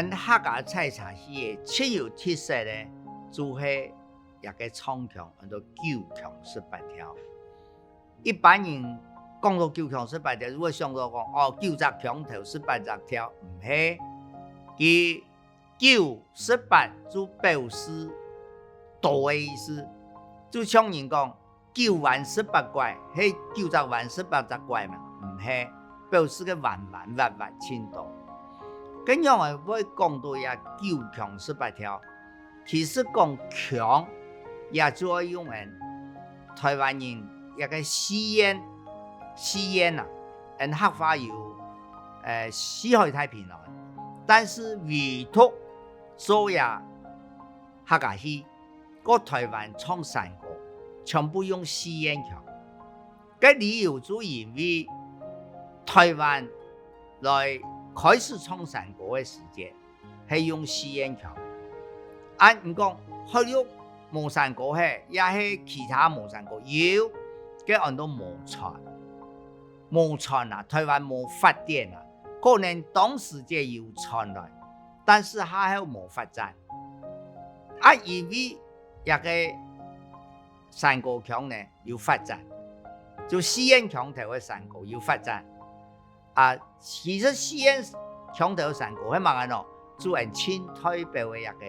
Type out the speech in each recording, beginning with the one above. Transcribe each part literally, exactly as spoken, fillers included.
客家採茶戲个盡有特色个，就係這个唱腔，安到九腔十八調。一般人講到九腔十八調，就會想到講，哦，九隻腔頭十八隻調，毋係。佢九十八就表示多个意思。就像人講，九彎十八拐，係九隻彎十八隻拐嘛？毋係，表示个彎彎斡斡盡多。該仰仔會講到這九腔十八調？其實講腔，也就愛用𠊎台灣人這个四縣，四縣啊，𠊎客話有，呃，四海太平洋，但是唯獨做這客家戲， 過台灣唱山歌，全部用四縣腔。該理由就因為台灣來開始唱山歌个時節，係用四縣腔。啊，你講海陸無山歌係，也係其他無山歌，有，該安到無傳。無傳啊，台灣無發展啊，可能當時節有傳來，但是下後無發展。啊，因為這个山歌腔呢有發展，就四縣腔頭个山歌有發展。啊，其實四縣腔頭个山歌係麼个呢？就𠊎盡代表个這个，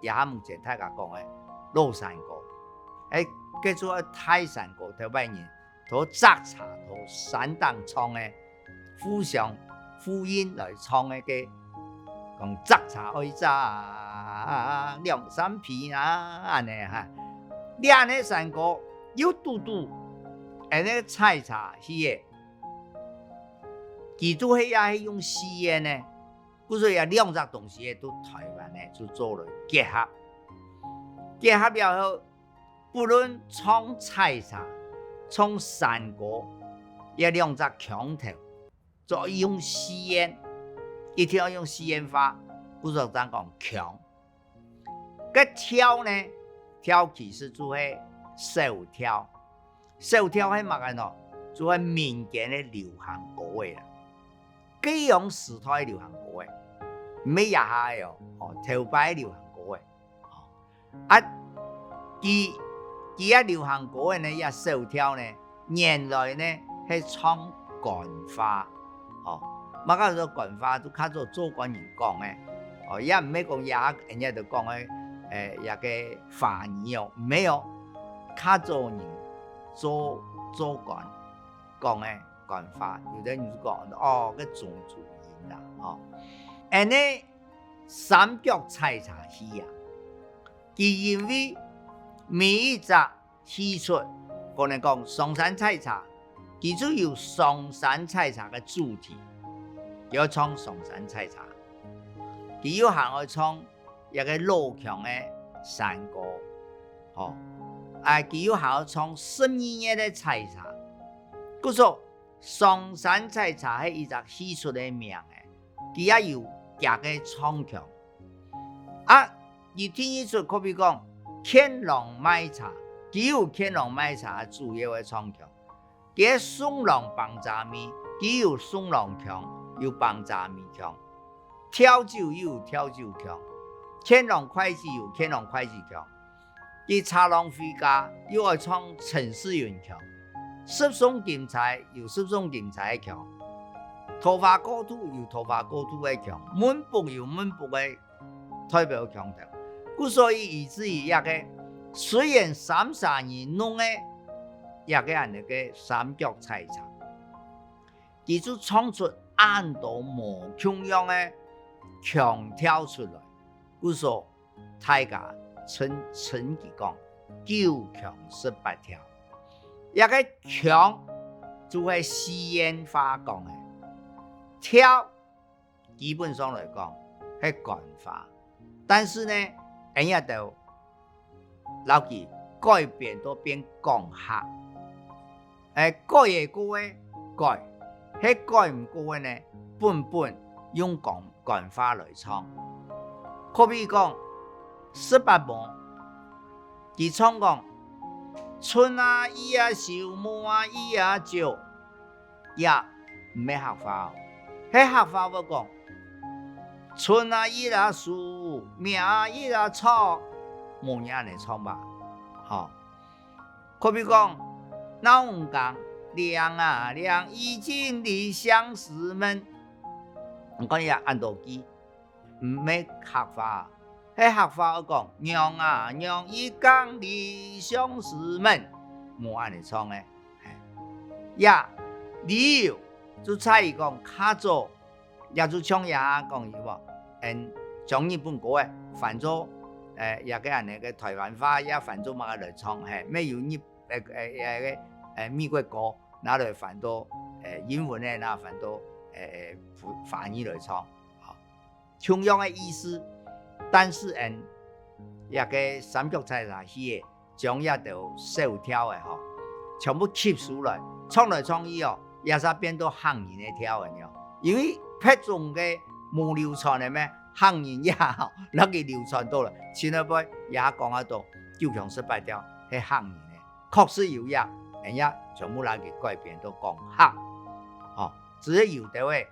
這下目前大家講个老山歌。欸，該就係大山歌，頭擺人 到摘茶，到山頂唱个，互相呼應來唱个，講摘茶愛摘兩三遍啊，恁呢哈。這恁呢山歌又堵堵，恁呢採茶戲个，佢就係也係用四縣呢，故所以這兩隻東西都台灣呢就做了結合，結合了後， 不論唱採茶、唱山歌，這兩隻腔頭，就愛用四縣，一定愛用四縣話，故所正講腔。該調呢？調其實就係小調。小調係麼个呢？就係民間个流行歌仔啊。該樣時代个流行歌仔，毋係這下个哦，哦，頭擺个流行歌仔。 啊，佢，佢个流行歌仔呢，這小調呢，原來呢係唱官話，哦，麼个安到官話，就較早做官人講个，哦，也毋係講這下人家都講个，欸，這个華語哦，毋係哦，較早人做，做官講个官話，有个人就講，哦，該宗主音啦，哦，恁呢 三腳採茶戲啊，佢因為每一隻戲齣，可能講上山採茶，佢就有上山採茶个主題，佢愛唱上山採茶，佢又還愛唱一个老腔个山歌，吼，啊，佢又還愛唱十二月个採茶。故所，上山採茶係一隻戲齣个名仔。 佢也有佢个唱腔。啊，佢第二齣可比講，牽郎賣茶，佢有牽郎賣茶个主要个唱腔。佢个送郎挷遮尾，佢有送郎腔，有挷遮尾腔。跳酒又有跳酒腔，牽郎筷子有牽郎筷子腔。 佢車郎回家又愛唱陳世雲腔，十送金釵有十送金釵个腔，桃花過渡有桃花過渡个腔，問卜有問卜个代表腔調。故所以以至於這个雖然三儕人弄个這个恁呢个三腳採茶，佢就唱出恁多無共樣个腔調出來。故所 大家稱，稱佢講九腔十八調。這个腔就係四縣話講个，調基本上來講係官話，但是呢，𠊎這兜摎佢改編到變講客。 欸，改个過个改，係改毋過个呢，本本用講官話來唱。可比講，十八摸，佢唱講，春啊雨啊秀，摸啊雨啊照，也毋係客話哦，係客話會講，春啊日啊樹，名啊日啊草，無人恁樣唱吧？吼，可比講，鬧五更，鈴啊鈴，已經離相思門。你看這恁多句，毋係客話，係客話愛講，娘啊娘，已更離相思門，無恁樣唱个。嘿，這理由就在於講較早 也就像這下講有無？嗯，將日本歌仔翻做，呃，這个恁樣个台灣話，也翻做麼个來唱，嘿，乜有日，呃，呃，呃，呃，美國歌拿來翻做，呃，英文个拿翻做，呃，呃，華，華語來唱，吼，共樣个意思。但是，嗯，這个三腳採茶戲个 將這兜小調仔吼，全部吸收來，唱來唱去哦，也係變到客人个調仔了。因為別種个無流傳个咩，客人也吼，拿佢流傳到來，親像尾也講啊到九腔十八調係客人个，確實有影，人家全部拿佢改編到講客，吼，只係有兜仔，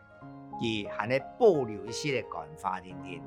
佢還係保留一息个官話定定。